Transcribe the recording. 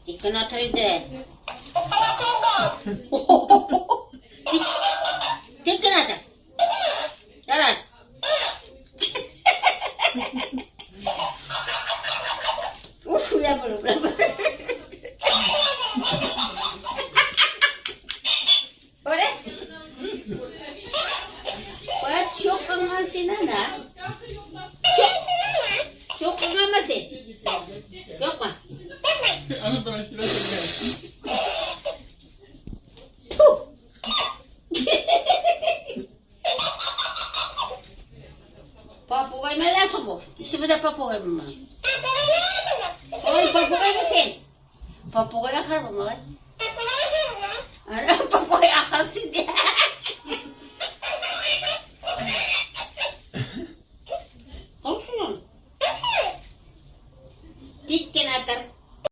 Тик кенә тор инде. Тик кенә тор. Ярар. Уф, я буду. Ore. Bak çok kılmasın ana. Çok. Çok kılmasın. Yok mu? Ana ben şuraya gelsin. Puh. Попугай мәләсің бу. Исеме дә попугай булмаган. Ой, попугай мы син? Попугай ахар булмаган. Ана попугай ахар син.